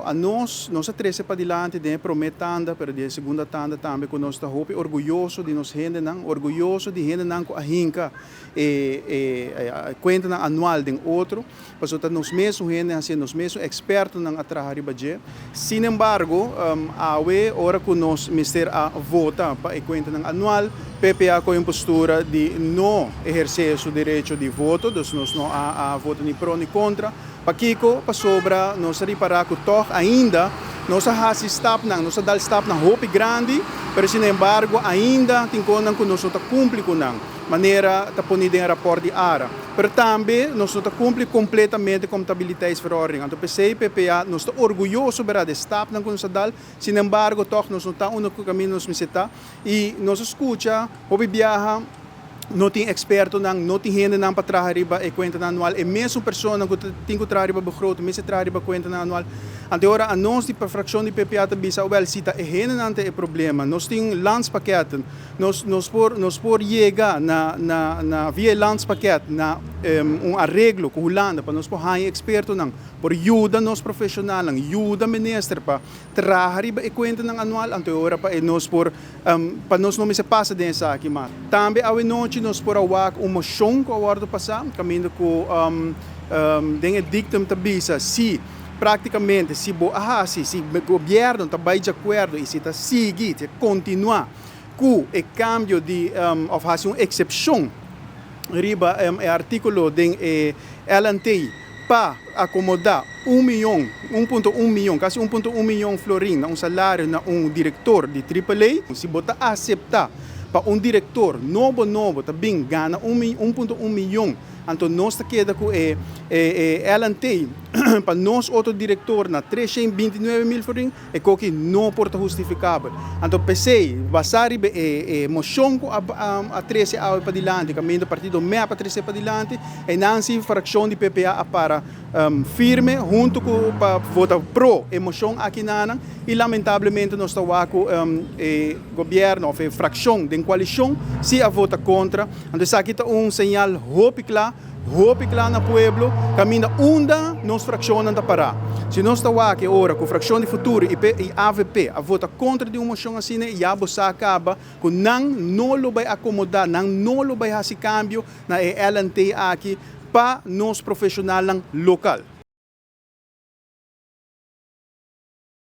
Anos, nos a trese padilanti den e promé tanda, pero den e segunda tanda tambe ku nos ta hopi orguyoso di nos hendenan, orguyoso di hendenan ku a hinka e e kuentanan anual den otro, pasobra ta nos mesun hende hasié, nos mesun ekspertonan a traha riba dje. Sinembargo, awe ora ku nos mester a vota pa e kuentanan anual, PPA a kohe un postura di no ehersé su derecho di voto, dus nos no a vota ni pro ni kontra. Pakiko? Pasobra nos a ripará ku tòg ainda nos a hasi stapnan, nos a dal stapnan hopi grandi, pero sinembargo ainda tin konan ku nos no ta kumpli ku nan, manera ta poni den e rapòrt di ARA. Pero tambe nos no ta kumpli kompletamente Comptabiliteitsverordening. Anto p'esei PPA nos ta orguyoso bera di e stapnan ku nos a dal, sinembargo tòg nos no ta unda ku kaminda nos mester ta. I nos a skucha hopi biaha no tin ekspertonan, no tin hendenan pa traha riba e kuentanan anual. E mesun personanan ku tin ku traha riba begroting mester traha riba kuentanan anual. Anto e ora anos di frakshon di PPA ta bisa, wèl, si ta e hendenan ta e problema, nos tin landspakketten, nos nos por nos por yega na na na via e landspakket na un areglo ku Hulanda pa nos por haña ekspertonan por yuda nos profeshonalnan, yuda minister pa traha riba e kuentanan anual, anto e ora pa e nos por pa nos no mester pasa den esaki mas. Tambe awe nochi nos por a wak un moshon ku a wòrdu pasá kaminda ku den e dictum ta bisa si praktikamente si bo a hasi, si gobièrnu ta bai djakuerdo i si ta sigui, si ta kontinuá ku e kambio di òf hasi un eksepshon riba e artíkulo den e LNT pa akomodá un miyon, un punto un miyon, kasi un punto un miyon florin na un salario na un direktor di Triple A. Si bo ta aseptá pa un direktor nobo nobo ta bin gana un un punto un miyon, anto nos ta keda ku e e LNT pa nos otro direktor na 329 mil florin. E koki no por ta hustifikabel. Anto p'esei, basá riba e e moshon ku a a trese awe padilanti, kaminda partido mep a trese padilanti, einan si frakshon di PPA a para firme huntu ku pa vota pro e moshon akinanan i lamentablemente nos ta wak ku e gobièrnu òf e frakshon den koalishon si a vota kontra. Anto esaki ta un señal hopi kla. Hopi kla na pueblo kaminda unda nos frakshonnan ta pará. Si nos ta wak e ora ku frakshon di Futuro i i avp a vota kontra di un moshon asina ya bo sa kaba ku nan no lo bai akomodá, nan no lo bai hasi kambio na e LNT aki pa nos profeshonalnan lokal.